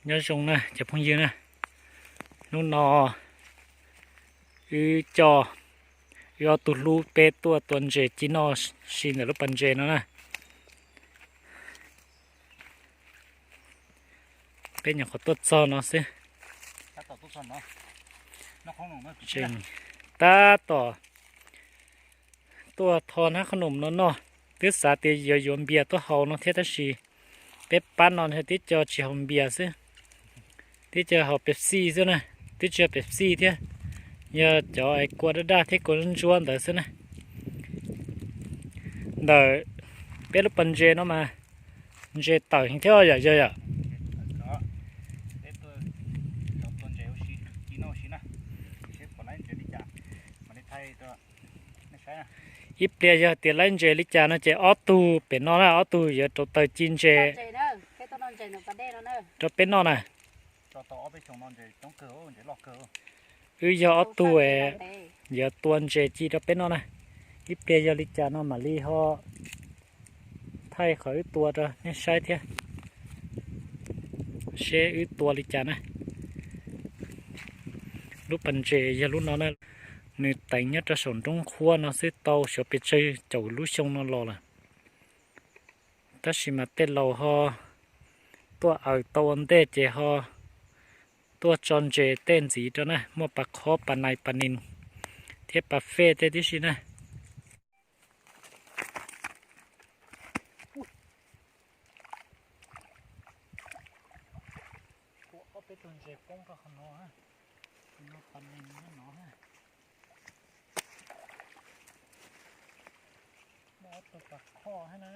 Nyob zoo na cov phooj ywg na, hnub no wb coj wb ob tug hlub peb tuaj tua ntses ci noj si ntawm lub pas ntses no na. Peb nyuam qhuav tuaj txog no xwb. Tseem tab tom tuaj tho hnab qhob noom no noj, twb xav tias yuav yuav npias tuaj haus no thiab tab sis peb pab no twb co tsis haus npias xwb, twb co haus Pepsi xwb na, twb tsis yog Pepsi thiab, yog cov es kua daj daj thiab kua ntsuab ntawd xwb na. Ntawm peb lub pas ntses no mas ntses tawm heev thiab yom, yog yom. Ib pliag yog tias laib ntses li cas no ces ob tug pem no na, ob tug yuav rauv taws ci ntses rau peb noj na. Wb yog ob tug yuav tua ntses ci rau peb noj na. Ib pliag yog li cas no mam li ho thaij qhov wb tua rau nej saib thiab, seb wb tua li cas na. Lub pas ntses yog lub no na, nws teev nyob rau saum nroob qhuab no xwb, tau xyov pes tsawg caum lub xyoo no los lawm. Tab sis mas tej laus ho tuaj aws tau ua ntej ces ho tuaj tso ntses tej ntxiv rau na, muaj pas khob pas nais pas nis thiab pas fej tej tib si na. Tua ob peb tug ntses poob rau qhov no, no pas nis no. Muaj ob tug pas khob thiab na.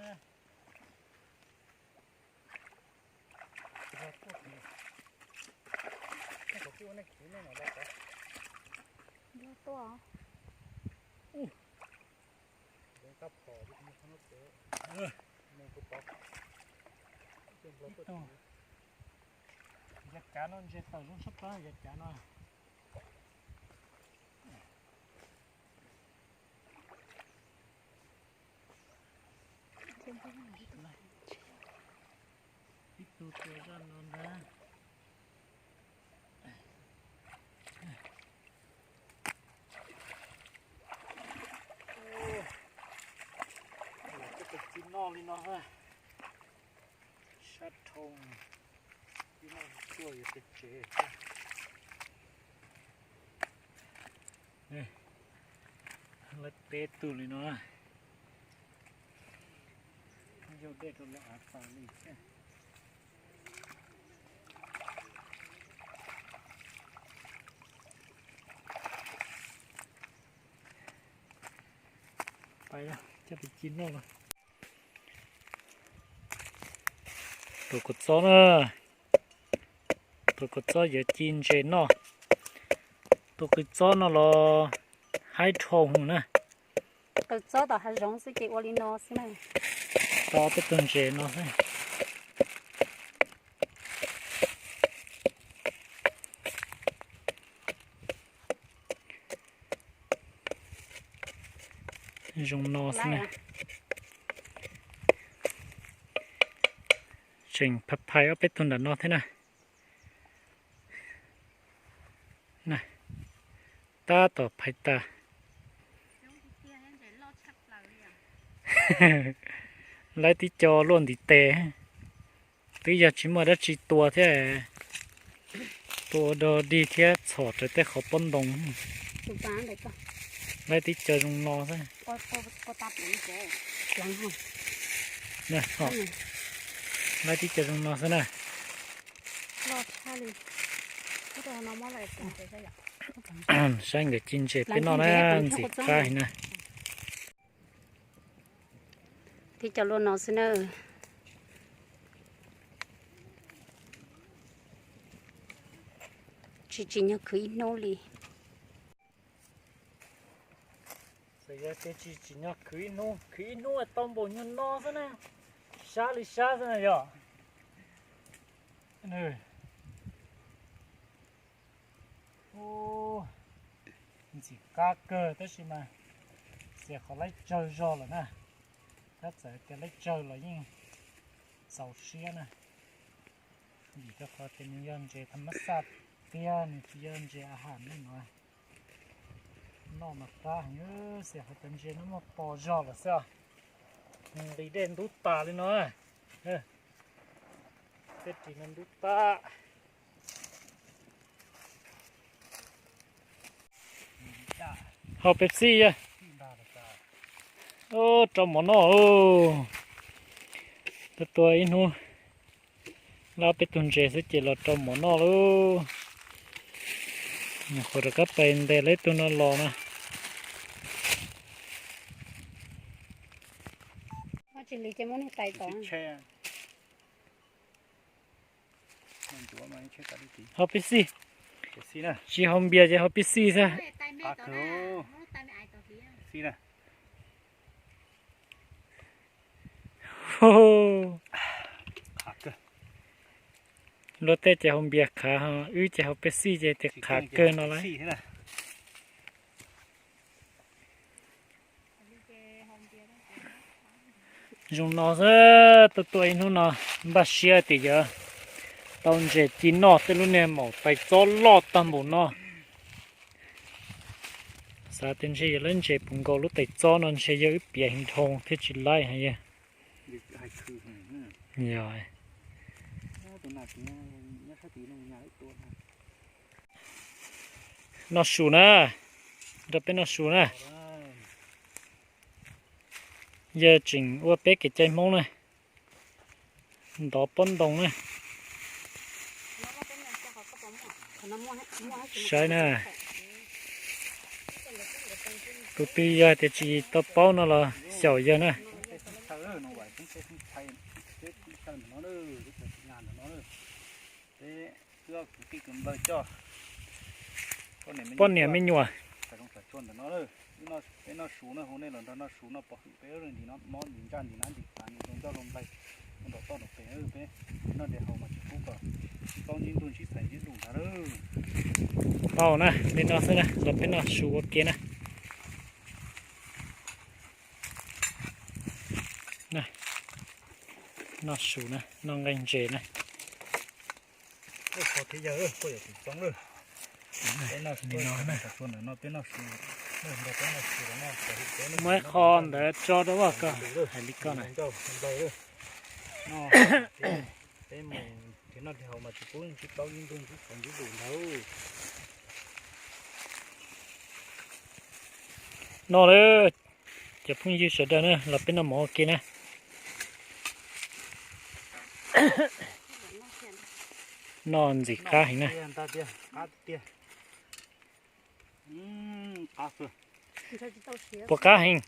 Yav cav no ntses tawm zoo tshaj plaws yav cav no. Ib tug tua zaj no ntag. Tej ci noj li no, sab dhau, ci noj tuaj yuav pes tsev. Lawv peb tug li no, yog dej rau lawv av tas li thiab. Pais coj tus ci noj los. Tus kua txob na, tus kua txob yuav ci ntses noj. Tus kua txob no los haib dhau hwv na. Kua txob tom hav zoov xwb ces ua li no xwb na. Tau ob peb tug ntses no xwb. Zoo no xwb na. Tseem phais phais ob peb tug nram no thiab na. Tab tom phais tas. Laib tib co luaj ntiv tes. Twb yog tsis muaj dab tsi tua thiab, tua ua dog dig thiab txhom raws tej qhov pob ntoo. Laib tib co zoo no xwb. Laib tib co zoo no xwb na. Saib nkawd ci ntses peb noj na, ntxim qab heev na. Tib co luaj no xwb na. Tsis tsim nyog khwv ib hnub li. Txawm yog tias tsis tsim nyog khwv ib hnub, khwv ib hnub tau npaum nyuag no xwb na. Sab li sab xwb na yog. Ntxim qab kawg tab sis mas xiam qhov laib tsawg zog lawm na. Tab txawm tias laib tsawg los yeej txaus siab na. Vim rau qhov tias nws yog ntses tham mas xaj tiag, nws tsis yog ntses a has li no. Noj mas qab heev, xij hais tias ntses no muaj pos zog lawm xwb. Nqis dej ntub tas li no. Tej ris no ntub tas. Haus Pepsi yog. Rau mov noj. Tua tua ib hnub, lab peb tug ntses xwb ces los rau mov noj lauj. Nyuam qhuav rov qab pais ntes lawv ib tug no los na. Haus Pepsi. Tsis haus npias ces haus Pepsi xwb. Luag tej ces haus npias qhav, wb ces haus Pepsi ces tias qhav kawg no lauj. Zoo no xwb, tuaj tuaj ib hnub no npaj siab tias yuav tau ntses ci noj tej lub niag maum tais txob loj tag npaum no. Xav tias ntshe yog lawv ntses puv nkaus lub tais txob no ntshe yog wb piav heev dhau thiaj tsis laib heev yog. Yog. Noj su na, nrog peb noj su na. Yog tseem ua peb kev cai Hmoob na, ntov pob ntoo na. Saib na, tus twg yog hais tias tsis tau paub no los xyaum yawg na. Poj niam me nyuam. Peb noj su na, hu nej los nrog noj su no, pov hwm peb ntim no, mob ntim ntsaj ntim nab ntim qav ntim zoo ncauj zoo nplaig, ua nraum toj nraum pem peb noj ntses haus mas tsis pub kom ntsib plaub ntsib ntug ntsib txhais ntsib lus ntag lauj. Tau na, li no xwb na, los peb noj su ua ke na. Noj su na, noj nqaij ntses na. Muab ib qho ntawd tso rau vaj koj, hais li koj na. Noj lawm, cov phooj ywg sawv daws na, los peb noj mov ua ke na. Noj ntxim qab heev na. Puas qab heev?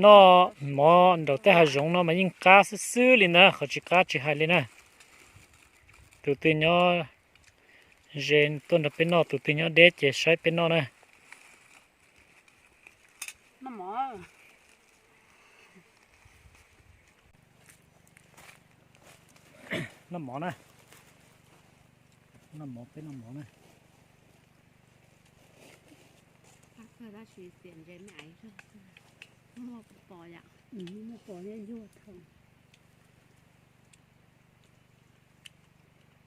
Noj mov nraum tej hav zoov no mas yeej qab xwb xwb li ntag, qhov tsis qab tsis hais li na. Tus twg nyob ze tuaj nrog peb noj, tus twg nyob deb ces saib peb noj na. Noj mov na. Noj mov, peb noj mov na.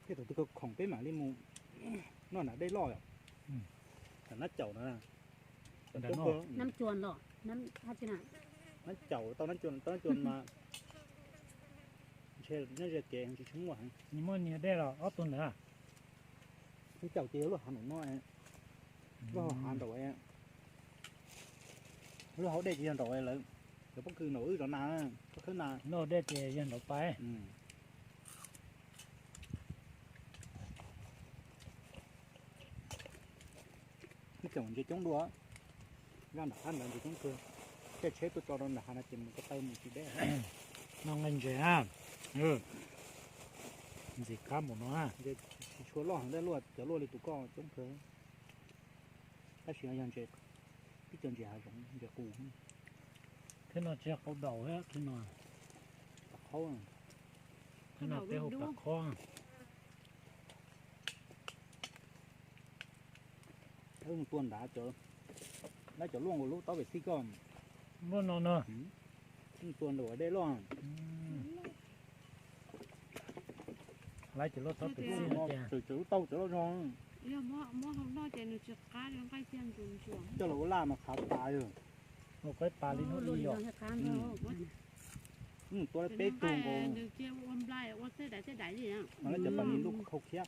Tej thaum twg khoom peb mam li mus noj nram dej loj yom. Tam nab caum no, nab caum tau nab caum mas ntshe nyob ze kev tsis muaj heev. Muaj niag dej los ob tug ntawd. Nab caum ces yog lub hav nraum no, lub hav nraum, lub hauv dej ces yog nraum lawv, cov pob kws nraum wb zov nas, pob khawb nas. Lub hauv dej ces yog nraum pais. Ib txoom ntses coob dua, zaj nram qab ntawd ntses coob kawg. Caij tsheb tuaj tso rau nram hav no ces mus ko taw mus tsis deb. Noj nqaij ntses na. Ntxim qab npaum no na. Tsis tshua loj heev, luaj cov luaj li tus koj coob kawg. Tab sis yog ntses, tib co ntses hav zoov, ntses qus. Thiab no tsis yog qau daus thiab, thiab no, qau qhaub, thiab no peb hu qau qhaub. Tua nrad, lawv cov luaj nkaus lub taub pem xij koj. Luaj no no. Tua nram dej loj. Lawv ces loj txhob pem xis no ces. Tseem lub taub tseem loj zog. Yog muab hau noj ces nws tsis qab li nqaij tiag ntsuas ntsuas. Coj los ua laj mas qhav tas yog. Ua qaib pas li hnub ib yom. Tuav peb tug nkaus. Nws cia ua nplai ua tej daim tej daim li. Mas lawv cov pas nis lub khau khiab.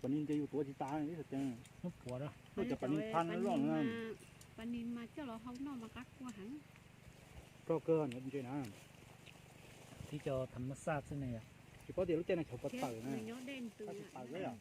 Pas nis nce yus tuav tsis tas ib txhais tes. Hnub puav da. Lub cov pas nis phaj loj na. Pas nis mas coj los hau noj mas qab kua heev. Roj kawg ntse na. Tib co tham mas xaj xwb ne yom. Tsis paub tias lub caij no chaw puas tawm na. Nws nyob dej ntws, tsis tawm na.